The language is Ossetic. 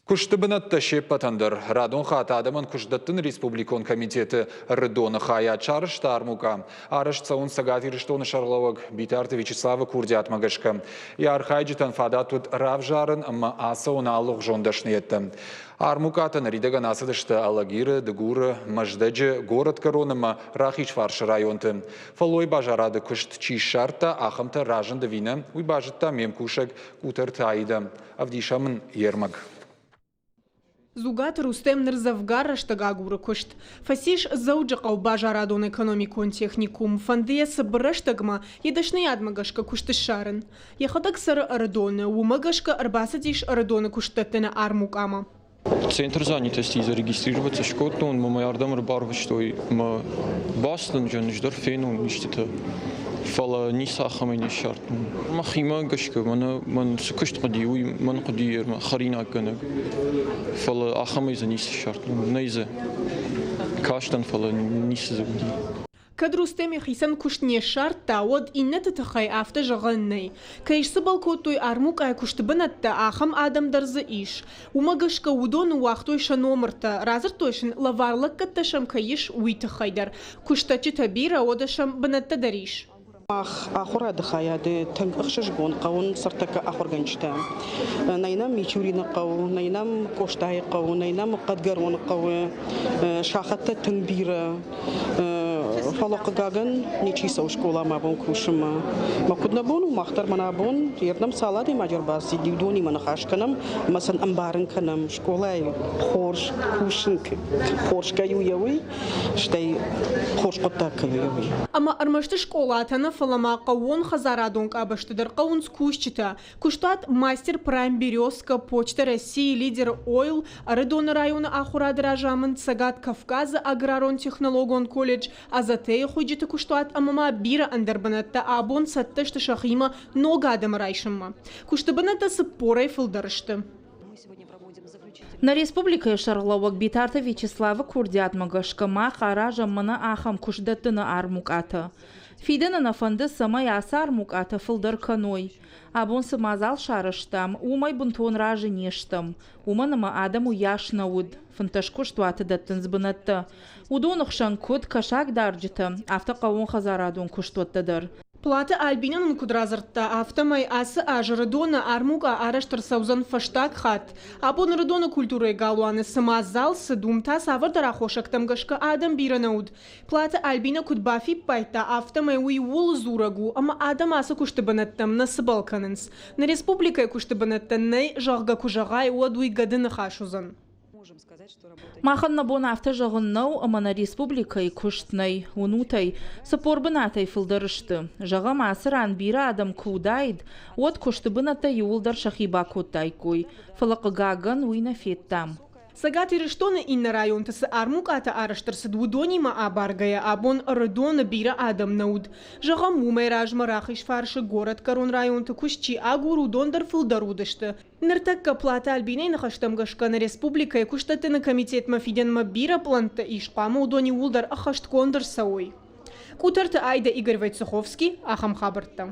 Куысты бынӕттӕ се ппӕтӕн дӕр. Радон хатт адӕмӕн куыст дӕттыны республикон комитеты Ӕрыдоны хайад сарӕзта армукъа. Арӕзт цӕуынц Цӕгат Ирыстоны сӕргълӕууӕг Битарты Вячеславы курдиатмӕ гӕсгӕ. Йӕ архайджытӕн фадат уыд равзарын ӕмӕ ацӕуын алыгъуызон дӕсныйӕдтӕ. Армукъатӕ ныридӕгӕн ацыдысты Алагиры, Дыгуры, Мӕздӕджы, Горӕтгӕрон ӕмӕ Рахизфарсы районты. Фӕллойы базарады куыст чи ссардта, ахӕмтӕ разынд ӕви нӕ, уый базыдта ме мкусӕг Къутӕрты Аидӕ. Ӕвдисӕм ын йе рмӕг. Дзугаты Рустем ныр дзӕвгар рӕстӕг агуры куыст. Фӕцис Дзӕуджыхъӕуы базарадон-экономикон техникум, фӕнды йӕ цыбыр рӕстӕгмӕ йӕ дӕсныйадмӕ гӕсгӕ куыст ссарын. Йӕхӕдӕг цӕры Ӕрыдоны, уымӕ гӕсгӕ ӕрбацыдис Ӕрыдоны куыстдӕттыны армукъамӕ. Центр занятости зарегистрироваться скодтон, мӕ мӕ ардӕм ӕрбарвыстой мӕ бацыдӕн ӕз дӕр фенон истытӕ, фӕлӕ ницахӕмӕй не ссардтон. Мӕхимӕ гӕсгӕ мӕнӕ мӕн цы куыст хъуыди, уый мӕн хъуыди хӕринаггӕнӕг. Фӕлӕ ахӕмӕй дзы ницы ссардтон, нӕй дзы. Кастӕн, фӕлӕ ницы дзы уыди. Кӕд Рустем йӕхицӕн куыст не ссардта, уӕд иннӕты тыххӕй афтӕ зӕгъӕн нӕй. Кӕй сцыбӕл кодтой армукъайы куысты бынӕттӕ, ахӕм адӕм дӕр дзы ис. Уымӕ гӕсгӕ уыдон ныууагътой сӕ номыртӕ, радзырдтой сын, лӕвар лӕггӕдтӕ сӕм кӕй ис, уый тыххӕй дӕр. Куыстдӕтджытӕ бирӕ, уӕдӕ сӕм бынӕттӕ дӕр ис. Мах ахуырады хайады тынг ӕхсызгон хъӕуынц ӕртӕккӕ ахуыргӕнджытӕ. Нӕй нӕм Мичурины хъӕу, нӕй нӕм Къостайы хъӕу, нӕй нӕм Хъӕдгӕроны хъӕуы. Сахӕттӕ тынг бирӕ. Фӕлӕ хъыгагӕн, ничи цӕуы скъоламӕ абон кусынмӕ. Мӕ куыд нӕ бон у, мах дӕр мӕнӕ абон ердӕм цал адӕймаджы ӕрбацыди, уыдонимӕ ныхас кӕнӕм ӕмӕ сын ӕмбарын кӕнӕм, скъолайы хорз кусын хорз кӕй у, йӕ уый, стӕй хорз хъуыддаг кӕй у, йӕ уый. Ӕмӕ ӕрмӕст скъолатӕ нӕ, фӕлӕ ма хъӕууон хӕдзарадон къабӕзты дӕр хъӕуынц кусджытӕ. Куыстуат Мастер Прайм Березка, Почта России, Лидер Ойл, Ӕрыдоны районы ахуырады разамынд, Цӕгат Кавказы аграрон-технологон колледж, Азатейы хуыйджыты куыстуат ӕмӕ ма бирӕ ӕндӕр бынӕттӕ абон цӕттӕ сты сӕхимӕ ног адӕмы райсынмӕ. Куысты бынӕттӕ цыппорӕй фылдӕр сты. Нӕ республикӕйы сӕргълӕууӕг Битарты Вячеславы курдиатмӕ гӕсгӕ мах аразӕм мӕнӕ ахӕм куыстдӕттыны армукъатӕ. Фидӕны нӕ фӕнды, цӕмӕй ацы армукъатӕ фылдӕр кӕной. Абон цы мадзал сарӕзтам, уымӕй бынтон разы не стӕм, уымӕн ӕмӕ адӕм уыйас нӕ уыд. 15 куыстуаты дӕттынц бынӕттӕ. Уыдоны хсӕн куыд кӕсагдарджытӕ, афтӕ хъӕууонхӕдзарадон куыстуӕттӕ дӕр. Платы Альбинӕ нын куыд радзырдта, афтӕмӕй ацы аз Ӕрыдоны армукъа арӕзт ӕрцӕудзӕн фӕстаг хатт. Абон Ӕрыдоны культурӕйы галуаны цы мадзал цыд, уым та цавӕрдӕр аххосӕгтӕм гӕсгӕ адӕм бирӕ нӕ уыд. Платы Альбинӕ куыд бафиппайдта, афтӕмӕй уый ууыл дзурӕг у, ӕмӕ адӕм ацы куысты бынӕттӕм нӕ цыбӕл кӕнынц. Нӕ республикӕйы куысты бынӕттӕ нӕй, зӕгъгӕ, куы зӕгъай, уӕд уый гӕды ныхас уыдзӕн. Махӕн нӕ бон афтӕ зӕгъын нӕу, ӕмӕ нӕ республикӕйы куыст нӕй. Уынут ӕй, 40 бынатӕй фылдӕр сты. Зӕгъӕм, ацы ран бирӕ адӕм куы уыдаид, уӕд куысты бынӕттӕ иууылдӕр сӕхи бакодтаиккой. Фӕлӕ, хъыгагӕн, уый нӕ федтам. Цӕгат Ирыстоны иннӕ районты цы армукъатӕ арӕзт ӕрцыд, уыдонимӕ абаргӕйӕ абон Ӕрыдоны бирӕ адӕм нӕ уыд. Зӕгъӕм, уымӕй размӕ Рахизфарсы горӕтгӕрон районты куыст чи агуры, уыдон дӕр фылдӕр уыдысты. Ныртӕккӕ Платы Альбинӕйы ныхӕстӕм гӕсгӕ нӕ республикӕйы куыстдӕттыны комитетмӕ фидӕнмӕ бирӕ пълӕнттӕ ис, хъуамӕ уыдон иууылдӕр ӕххӕстгонд ӕрцӕуой. Къутӕрты Айдӕ, Игорь Войцеховский, ахӕм хабӕрттӕ.